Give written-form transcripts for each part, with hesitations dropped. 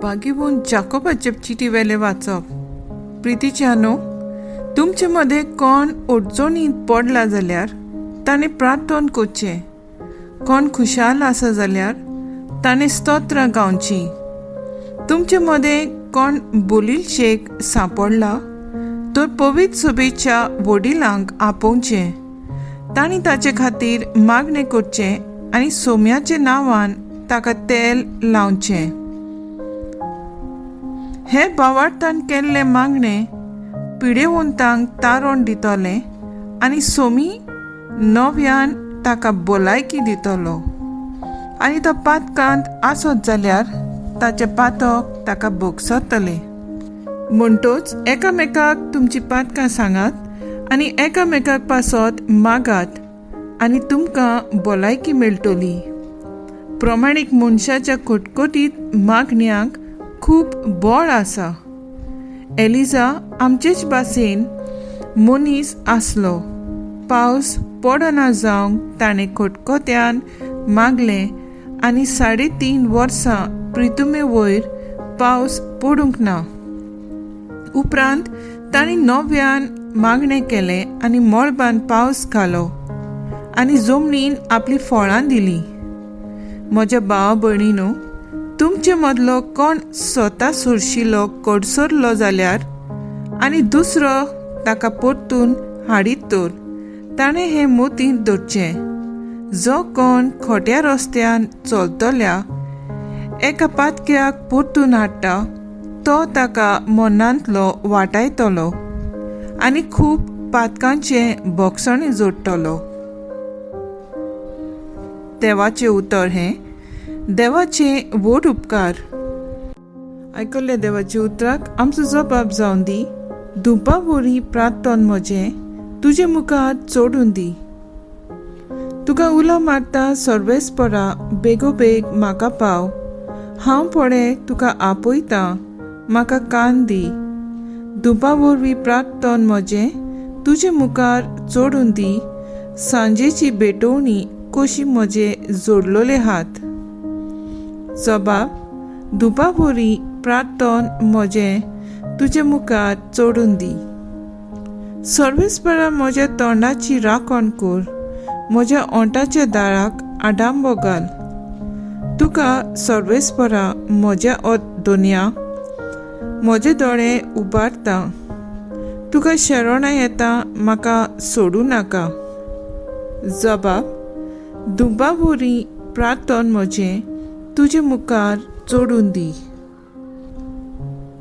बागेवून जाकोबाचे चिटी वेले वाचप. प्रितीच्यानो, तुमचे मदें कोण अडचणींत पडला जाल्यार ताणें प्रार्थन करचें, कोण खुशाल आसा जाल्यार ताणें स्तोत्रां गावचीं. तुमचे मदें कोण बोलिलशेक सांपडला तर पवित्र सभेच्या वडिलांक आपोवचें, तांणी ताचे खातीर मागणें करचें आनी सोम्याच्या नांवान ताका तेल लावचें. हे भावार्थान केल्लें मागणें पिडेवंतांक तारण दितलें आनी सोमी नव्यान ताका भलायकी दितलो, आनी तो पातकांत आसत जाल्यार ताचें पातक ताका भोगसतलें. म्हणटोच एकामेकाक तुमची पातकां सांगात आनी एकामेकाक पासत मागात आनी तुमकां भलायकी मेळटली. प्रमाणीक मनशाच्या खटखटीत मागण्यांक खूब बळ आसा. एलिजा आमचेच भाशेन मनीस आसलो. पावस पडना जावंक ताणें खटखट्यान मागलें आनी 3.5 वर्सां प्रितुमे वयर पावस पडूंक ना. उपरांत ताणें नव्यान मागणें केलें आनी मळबान पावस घालो आनी जमनीन आपलीं फळां दिलीं. म्हज्या भाव भयणीनो, तुमचे मदलो कोण स्वता सुरशिलो कडसरलो जाल्यार आनी दुसरो ताका परतून हाडीत तर ताणें हें मोतींत दवरचें, जो कोण खोट्या रस्त्यान चलतल्या एका पातक्याक परतून हाडटा तो ताका मनांतलो वाटायतलो आनी खूब पातकांचें बोगसणें जोडटलो. देवाचें उतर हें देवाचें व्हड उपकार. आयकल्ल्या देवाच्या उतराक आमचो जबाब जावन दी. धुवपा वरी प्रार्थन म्हजें तुजे मुखार चडून दी. तुका उलो मारता सर्वेस्परा, बेगोबेग म्हाका पाव. हांव पळय तुका आपयतां, म्हाका कान दी. धुवपा वरवीं प्रार्थन म्हजें तुजे मुखार चडून दी. सांजेची भेटवणी कशी म्हजे जोडलेले हात. जबाब धुवपा वरी प्रार्थन म्हजें तुजे मुखार चडून दी. सर्वेस्परा म्हज्या तोंडाची राखण कर, म्हज्या ओंठाच्या दाराक आडांबो घाल. तुका सर्वेस्परा म्हज्या दोनया म्हजे दोळे उबारता. तुका शरणां येता, म्हाका सोडूं नाका. जबाब धुवपा वरी प्रार्थन म्हजें तुजे मुखार चडून दी.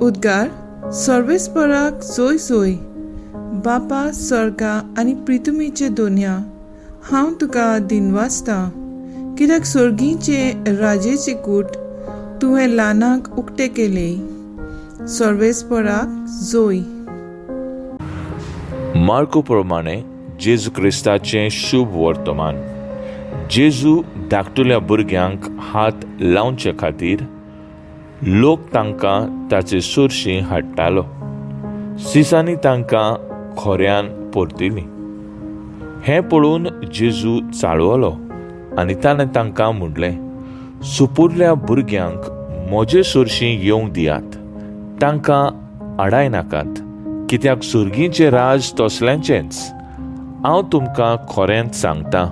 उद्गार सर्वेस्पराक सोय सोय. बापा सर्गा आनी प्रितुमीचे दोनया, हांव तुका दिनवासता कित्याक सर्गीचे राजेचे कूट तुवें ल्हानाक उक्ते केले. सर्वेस्पराक जोय. मार्को प्रमाणे जेजू क्रिस्ताचें शुभ वर्तमान. जेजू धाकटुल्या भुरग्यांक हात लावचे खातीर लोक तांकां ताचे सुरशी हाडटालो. सिसांनी तांकां खोऱ्यान परतिली. हें पळोवन जेजू चाळवलो आनी ताणें तांकां म्हणलें, सुपुरल्या भुरग्यांक म्हजे सुरशी येवंक दियात, तांकां आडाय नाकात, कित्याक सुर्गीचें राज तसल्यांचेंच. हांव तुमकां खरेंच सांगता,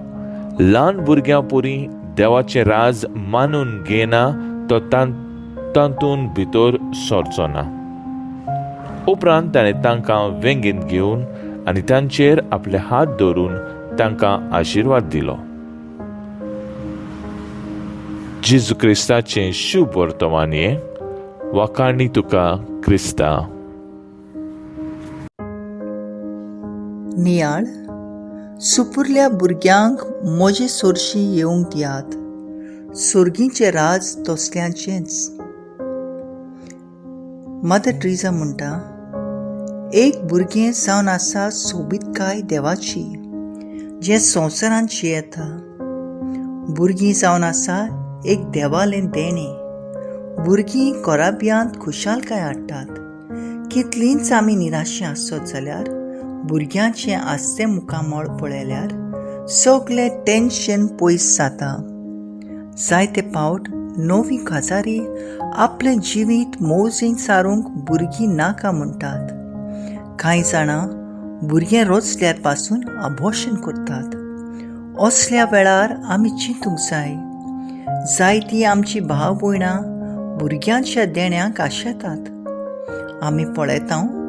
ल्हान भुरग्यां पुरी देवाचें राज मानून घेना तो तातूंत भितर सरचो ना. उपरांत ताणें तांकां वेंगेंत घेवन आनी तांचेर आपले हात दवरून तांकां आशिर्वाद दिलो. जेजू क्रिस्ताचें शुभ वर्तमान हें. वाखाणी तुका क्रिस्ता. नियाळ सुपुरल्या भुरग्यांक म्हजे सोरशी येवंक दियात, सोर्गीचें राज तसल्यांचेंच. मदर ट्रिजा म्हणटा, एक भुरगें जावन आसा सोबीतकाय देवाची, जें संवसारांत जियेता. भुरगीं जावन आसा एक देवालें देणें. भुरगीं कोराब्यांत खुशालकाय हाडटात. कितलींच आमी निराशी आसत जाल्यार भुरग्यांचें आसतें मुखामळ पळयल्यार सगळें टेन्शन पयस जाता. जायते फावट नवी काजारी आपलें जिवीत मोजेन सारूंक भुरगीं नाका म्हणटात. कांय जाणां भुरगें रचल्यार पासून आबोशन करतात. असल्या वेळार आमी चिंतूंक जाय. जायतीं आमची भाव भयणां भुरग्यांच्या देण्याक आशेतात. आमी पळयता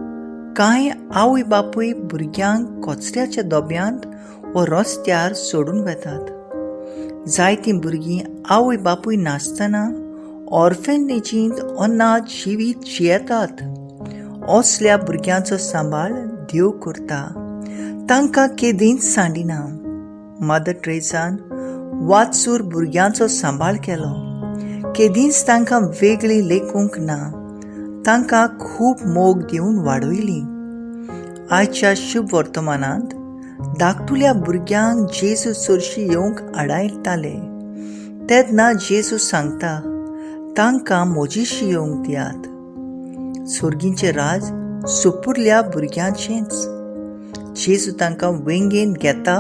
कांय आवय बापूय भुरग्यांक कचऱ्याच्या डब्यांत वा रस्त्यार सोडून वेतात. जायतीं भुरगीं आवय बापूय नासतना ऑर्फनेजींत अनाथ जिवीत जियेतात. असल्या भुरग्यांचो सांबाळ देव करता, तांकां केदींच सांडिना. मदर ट्रेजान वाचूर भुरग्यांचो सांबाळ केलो, केदींच तांकां वेगळी लेखूंक ना, तांकां खूब मोग दिवन वाडयलीं. आयच्या शुभ वर्तमानांत धाकटुल्या भुरग्यांक जेजू चडशी येवंक आडायताले तेन्ना जेजू सांगता, तांकां म्हजीशी येवंक दियात. सोर्गींचें राज सुपुरल्या भुरग्यांचेंच. जेजू तांकां वेंगेन घेता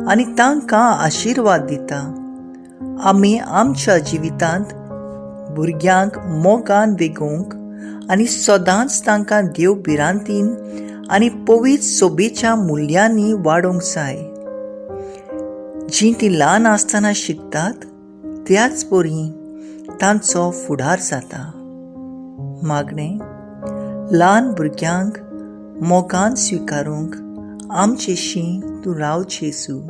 आनी तांकां आशिर्वाद दिता. आमी आमच्या जिवितांत भुरग्यांक मोगान वेगोवंक आनी सदांच तांकां देव भिरांतीन आनी पवित्र सोबेच्या मुल्यांनी वाडोवंक जाय. जीं तीं ल्हान आसतना शिकतात त्याच परी तांचो फुडार जाता. मागणें, ल्हान भुरग्यांक मोगान स्विकारूंक आमचेशी तूं राव जेजू.